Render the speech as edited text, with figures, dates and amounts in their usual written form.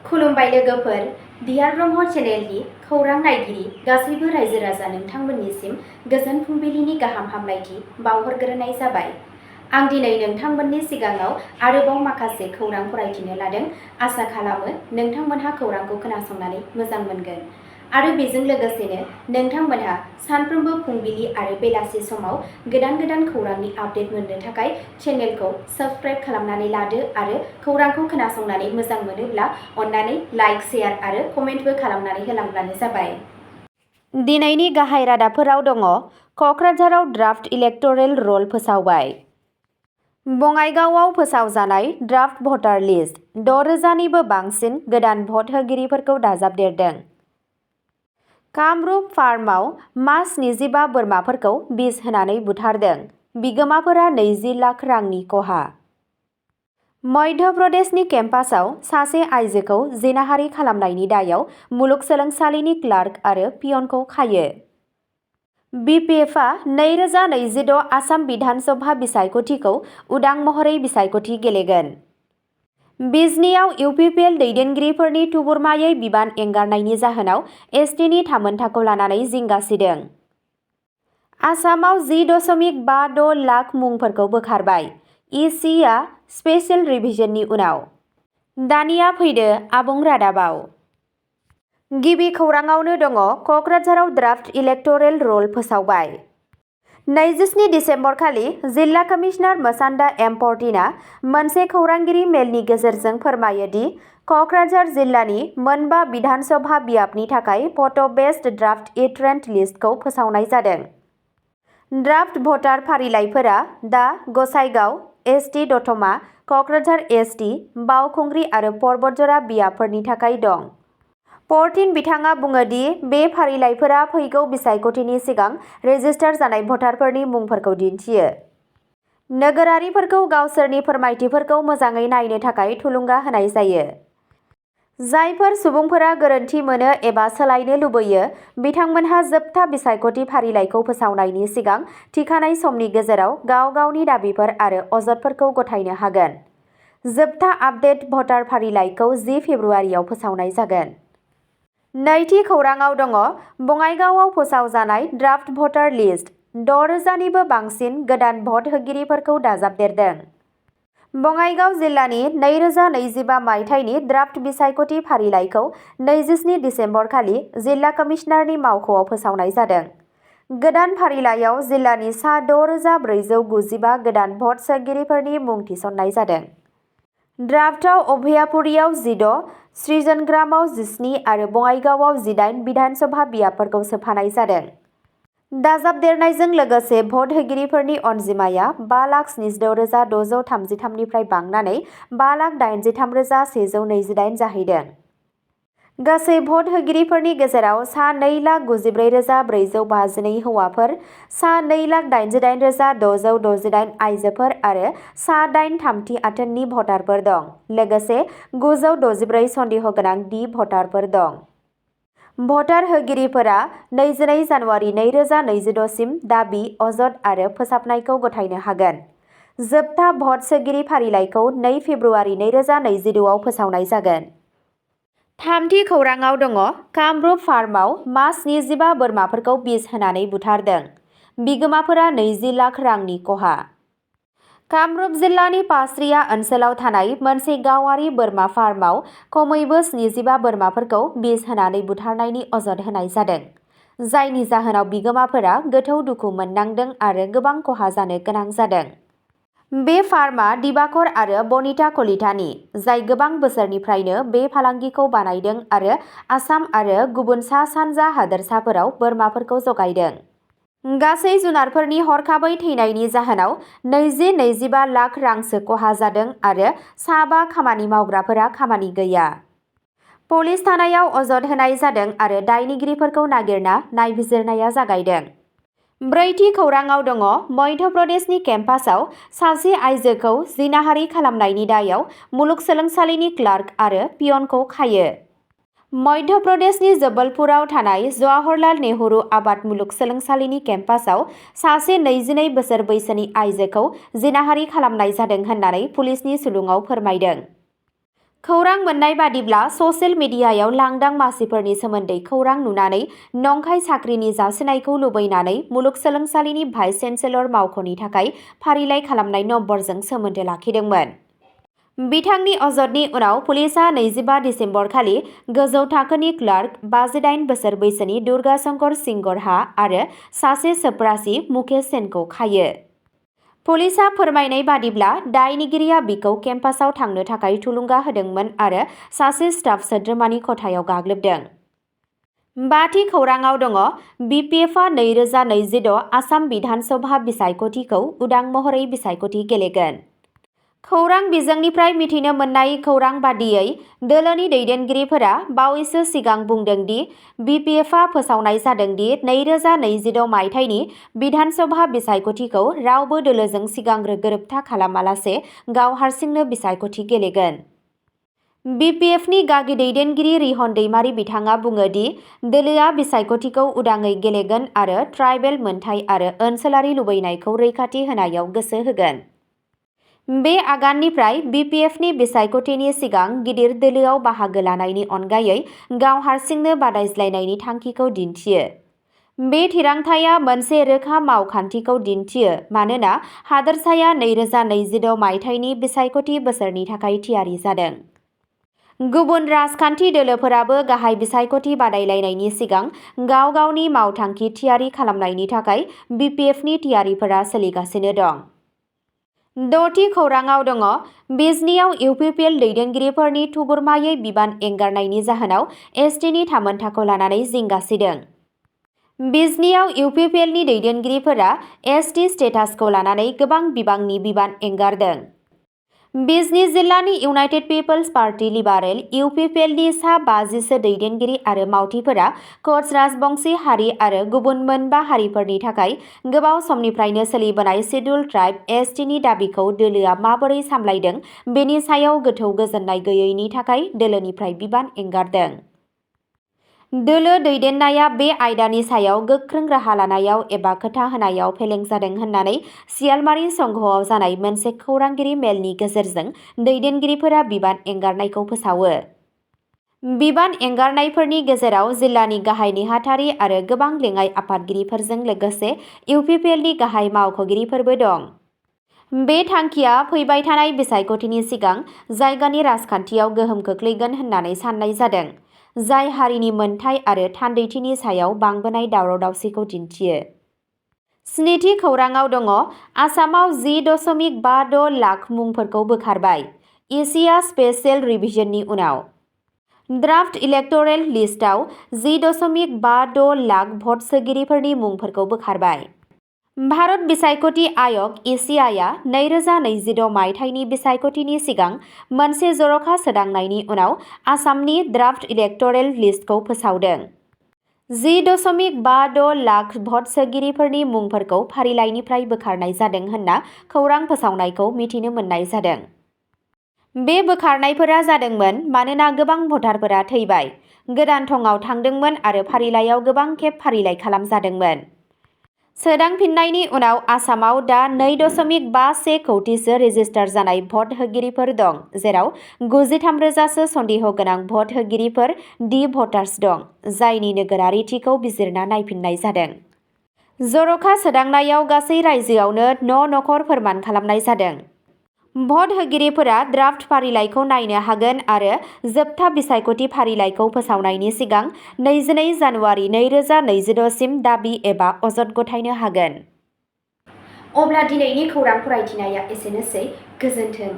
खुलुमबाय लोगोफोर, बिहार ब्रह्म चेनेलनि खौरां नायगिरि गासैबो रायजो राजा नोंथांमोननिसिम गोजोन फुंबिलिनि गाहाम हामलायथि बावहरग्रोनाय जाबाय। आं दिनै नोंथांमोननि सिगाङाव आरोबाव माखासे खौरां फरायथिनो लादों। आसा खालामो नोंथांमोनहा खौरांखौ खोनासंनानै मोजां मोनगोन आरो बेजों लोगोसेनो नोंथांमोनहा सानफ्रोमबो फुंबिलि आरो बेलासि समाव गोदान खौरांनि आपडेट मोननो थाखाय चेनेलखौ साबस्क्राइब खालामनानै लादो आरो खौरांखौ खोनासंनानै मोजां मोनोब्ला अन्नानै लाइक, शेयार आरो कमेन्टबो खालामनानै होलांब्लानो जाबाय। दिनैनि गाहाय रादाबफोराव दङ। क'क्राझाराव ड्राफ्ट इलेक्टरेल रल फोसावबाय। बङाइगावआव फोसावजानाय ड्राफ्ट भटार लिस्ट 6,000निबो बांसिन गोदान भट होगिरिफोरखौ दाजाबदेरदों। कामरुप फार्माव मास 25 बोरमाफोरखौ बिस होनानै बुथारदों। बिगोमाफोरा 20 लाख रांनि खहा। मध्य प्रदेशनि केम्पासआव सासे आइजोखौ जिनाहारि खालामनायनि दायाव मुलुगसोलोंसालिनि क्लार्क आरो पियनखौ खायो। बिपिएफआ 2026 आसाम बिधान सभा बिसायख'थिखौ उदां महरै बिसायख'थि गेलेगोन। बिजनीआव इउपिपिएल दैदेनगिरिफोरनि थुबुरमायै बिबान एंगारनायनि जाहोनाव एसटिनि थामोनथाखौ लानानै जिंगा सिदों। आसामाव 10.56 लाख मुंफोरखौ बोखारबाय। इसिआ स्पेशेल रिभिजननि उनाव। दानिया फैदो आबुं रादाबाव। गिबि खौराङावनो दङ। क'क्राझाराव ड्राफ्ट इलेक्टरेल रल फोसावबाय। 27 दिसेम्बर खालि जिल्ला कमिशनार मोसान्दा एम. पर्टिनआ मोनसे खौरांगिरि मेलनि गेजेरजों फोरमायो दि क'क्राझार जिल्लानि मोनबा बिधान सभा बियाबनि थाखाय फट' बेस्ड ड्राफ्ट इट्रेन्ट लिस्टखौ फोसावनाय जादों। ड्राफ्ट भटार फारिलाइफोरा दा गसाइगाव एसटि, दतमा, क'क्राझार एसटि, बावखुंग्रि आरो परबतजरा बियाबफोरनि थाखाय दं। पर्टिन बिथाङा बुङो दि बे फारिलाइफोरा फैगौ बिसायख'थिनि सिगां रेजिस्टार जानाय भटारफोरनि मुंफोरखौ दिन्थियो। नोगोरारिफोरखौ गावसोरनि फोरमायथिफोरखौ मोजाङै नायनो थाखाय थुलुंगा होनाय जायो। जायफोर सुबुंफोरा गोरोन्थि मोनो एबा सोलायनो लुबैयो, बिथांमोनहा जोबथा बिसायख'थि फारिलाइखौ फोसावनायनि सिगां थिखानाय समनि गेजेराव गाव-गावनि दाबिफोर आरो अजदफोरखौ गथायनो हागोन। जोबथा आपडेट भटार फारिलाइखौ 10 फेब्रुआरियाव फोसावनाय जागोन। नैथि खौराङाव दङ। बङाइगावआव फोसावजानाय ड्राफ्ट भटार लिस्ट 6,000निबो बांसिन गोदान भट होगिरिफोरखौ दाजाबदेरदों। बङाइगाव जिल्लानि 2025 मायथाइनि ड्राफ्ट बिसायख'थि फारिलाइखौ 27 दिसेम्बर खालि जिल्ला कमिशनारनि मावख'आव फोसावनाय जादों। गोदान फारिलाइयाव जिल्लानि सा 6,495 गोदान भट सोगिरिफोरनि मुं थिसननाय जादों। ड्राफ्टआव अभयापुरियाव 16, सृजनग्रामाव 17 आरो बङाइगावआव 18 बिधान सभा बियाबफोरखौ सोफानाय जादों। दाजाबदेरनायजों लोगोसे भट होगिरिफोरनि अनजिमाया 5,76,633 निफ्राय बांनानै 5,83,128 जाहैदों। गासै भट होगिरिफोरनि गेजेराव सा 2,94,452 हौवाफोर, सा 2,88,668 आइजोफोर आरो सा 8 थामथि आथोननि भटारफोर दं। लोगोसे 964 सन्देह गोनां डि भटारफोर दं। भटार होगिरिफोरा 22 जानुवारि 2026 सिम दाबि, अजद आरो फोसाबनायखौ गथायनो हागोन। जोबथा भट सोगिरि फारिलाइखौ 2 फेब्रुआरि 2026 आव फोसावनाय जागोन। थामथि खौराङाव दङ। कामरुप फार्माव मास 25 बोरमाफोरखौ बिस होनानै बुथारदों। बिगोमाफोरा 20 लाख रांनि खहा। कामरुप जिल्लानि पासरिया ओनसोलाव थानाय मोनसे गावारि बोरमा फार्माव खमैबो 25 बोरमाफोरखौ बिस होनानै बुथारनायनि अजद होनाय जादों। जायनि जाहोनाव बिगोमाफोरा गोथौ दुखु मोननांदों आरो गोबां खहा जानो गोनां जादों। बे फार्मआ दिबाकर आरो बनिता कलितानि, जाय गोबां बोसोरनिफ्रायनो बे फालांगिखौ बानायदों आरो आसाम आरो गुबुन सा-सानजा हादोरसाफोराव बोरमाफोरखौ जगायदों। गासै जुनारफोरनि हरखाबै थैनायनि जाहोनाव 20-25 लाख रांसो खहा जादों आरो सा 5 खामानि मावग्राफोरा खामानि गैया। पुलिस थानायाव अजद होनाय जादों आरो दायनिगिरिफोरखौ नागिरना नायबिजिरनाया जागायदों। ब्रैथि खौराङाव दङ। मध्य प्रदेशनि केम्पासआव सासे आइजोखौ जिनाहारि खालामनायनि दायाव मुलुगसोलोंसालिनि क्लार्क आरो पियनखौ खायो। मध्य प्रदेशनि जबलपुराव थानाय जवाहरलाल नेहरू आबाद मुलुगसोलोंसालिनि केम्पासआव सासे 22 बोसोर बैसोनि आइजोखौ जिनाहारि खालामनाय जादों होननानै पुलिसनि सुलुङाव फोरमायदों। खौरां मोननाय बादिब्ला ससियेल मिडियायाव लांदां मासिफोरनि सोमोन्दै खौरां नुनानै नंखाय साख्रिनि जासिनायखौ लुबैनानै मुलुगसोलोंसालिनि भाइस चेन्सेलर मावख'नि थाखाय फारिलाइ खालामनाय नम्बरजों सोमोन्दो लाखिदोंमोन। बिथांनि अजदनि उनाव पुलिसआ 25 दिसेम्बर खालि गोजौ थाखोनि क्लार्क 58 बोसोर बैसोनि दुर्गा शंकर सिंगरहा आरो सासे चपरासि मुकेश सेनखौ खायो। पुलिसआ फोरमायनाय बादिब्ला दायनिगिरिया बिखौ केम्पासआव थांनो थाखाय थुलुंगा होदोंमोन आरो सासे स्टाफ सोद्रोमानि खथायाव गाग्लोबदों। बाथि खौराङाव दङ बिपिएफआ 2026 आसाम बिधान सभा बिसायख'थिखौ उदां महरै बिसायख'थि गेलेगोन। खौरां बिजोंनिफ्राय मिथिनो मोननाय खौरां बादियै दोलोनि दैदेनगिरिफोरा बावैसो सिगां बुंदों दि बिपिएफआ फोसावनाय जादों दि 2026 मायथाइनि बिधान सभा बिसायख'थिखौ रावबो दोलोजों सिगांग्रो गोरोबथा खालामालासे गाव हारसिंनो बिसायख'थि गेलेगोन। बिपिएफनि गागि दैदेनगिरि रिहन दैमारी बिथाङा बुङो दि दोलोआ बिसायख'थिखौ उदाङै गेलेगोन आरो ट्राइबेल मोनथाय आरो ओनसोलारि लुबैनायखौ रैखाथि होनायाव गोसो होगोन। बे आगाननिफ्राय बिपिएफनि बिसायख'थिनि सिगां गिदिर दोलोआव बाहागो लानायनि अनगायै गाव हारसिंनो बादायज्लायनायनि थांखिखौ दिन्थियो। बे थिरांथाया मोनसे रोखा मावखान्थिखौ दिन्थियो मानोना हादोरसाया 2026 मायथाइनि बिसायख'थि बोसोरनि थाखाय थियारि जादों। गुबुन राजखान्थि दोलोफोराबो गाहाय बिसायख'थि बादायलायनायनि सिगां गाव गावनि मावथांखि थियारि खालामनायनि थाखाय बिपिएफनि थियारिफोरा सोलिगासिनो दं। द'थि खौराङाव दङ बिजनीआव इउपिपिएल दैदेनगिरिफोरनि थुबुरमायै बिबान एंगारनायनि जाहोनाव एसटिनि थामोनथाखौ लानानै जिंगा सिदों। बिजनीआव इउपिपिएलनि दैदेनगिरिफोरा एसटि स्टेटासखौ लानानै गोबां बिबांनि बिबान एंगारदों। बिजनी जिल्लानि इउनाइटेड पिपल्स पार्टी लिबारेल इउपिपिएलनि सा 50सो दैदेनगिरि आरो मावथिफोरा क'च राजबंशी हारि आरो गुबुन मोनबा हारिफोरनि थाखाय गोबाव समनिफ्रायनो सोलिबोनाय शिड्युल ट्राइब एसटिनि दाबिखौ दोलोआ माबोरै सामलायदों बेनि सायाव गोथौ गोजोननाय गैयैनि थाखाय दोलोनिफ्राय बिबान एंगारदों। दोलो दैदेननाया बे आयदानि सायाव गोख्रों राहा लानायाव एबा खोथा होनायाव फेलें जादों होननानै सियालमारि संघआव जानाय मोनसे खौरांगिरि मेलनि गेजेरजों दैदेनगिरिफोरा बिबान एंगारनायखौ फोसावो। बिबान एंगारनायफोरनि गेजेराव जिल्लानि गाहाय नेहाथारि आरो गोबां लेङाइ आफादगिरिफोरजों लोगोसे इउपिपिएलनि गाहाय मावख'गिरिफोरबो दं। बे थांखिया फैबाय थानाय बिसायख'थिनि सिगां जायगानि राजखान्थियाव गोहोम खोख्लैगोन होननानै साननाय जादों, जाय हारिनि मोनथाय आरो थान्दैथिनि सायाव बांबोनाय दावराव-दावसिखौ दिन्थियो। स्निथि खौराङाव दङ आसामाव 10.56 लाख मुंफोरखौ बोखारबाय इसिआ स्पेशेल रिभिजननि उनाव। ड्राफ्ट इलेक्टरेल लिस्टआव 10.56 लाख भट सोगिरिफोरनि मुंफोरखौ बोखारबाय। भारत बिसायख'थि आय'ग इसिआइआ 2026 मायथाइनि बिसायख'थिनि सिगां मोनसे जर'खा सोदांनायनि उनाव आसामनि ड्राफ्ट इलेक्टरेल लिस्टखौ फोसावदों। 10.56 लाख भट सोगिरिफोरनि मुंफोरखौ फारिलाइनिफ्राय बोखारनाय जादों होनना खौरां फोसावनायखौ मिथिनो मोननाय जादों। बे बोखारनायफोरा जादोंमोन मानोना गोबां भटारफोरा थैबाय, गोदान थंआव थांदोंमोन आरो फारिलाइयाव गोबां खेब फारिलाइ खालामजादोंमोन। सोदांफिन्नायनि उनाव आसामाव दा 2.51 कौटिसो रेजिस्टार जानाय भट होगिरिफोर दं, जेराव 93,000सो सन्देह गोनां भट होगिरिफोर डि भटार्स दं, जायनि नोगोरारिथिखौ बिजिरना नायफिननाय जादों। जर'खा सोदांनायाव गासै रायजोआवनो न'खर फोरमान खालामनाय जादों। भट होगिरिफोरा ड्राफ्ट फारिलाइखौ नायनो हागोन आरो जोबथा बिसायख'थि फारिलाइखौ फोसावनायनि सिगां 22 जानुवारि 2026 सिम दाबि एबा अजद गथायनो हागोन। अब्ला दिनैनि खौरां फरायथिनाया एसेनोसै, गोजोन्थों।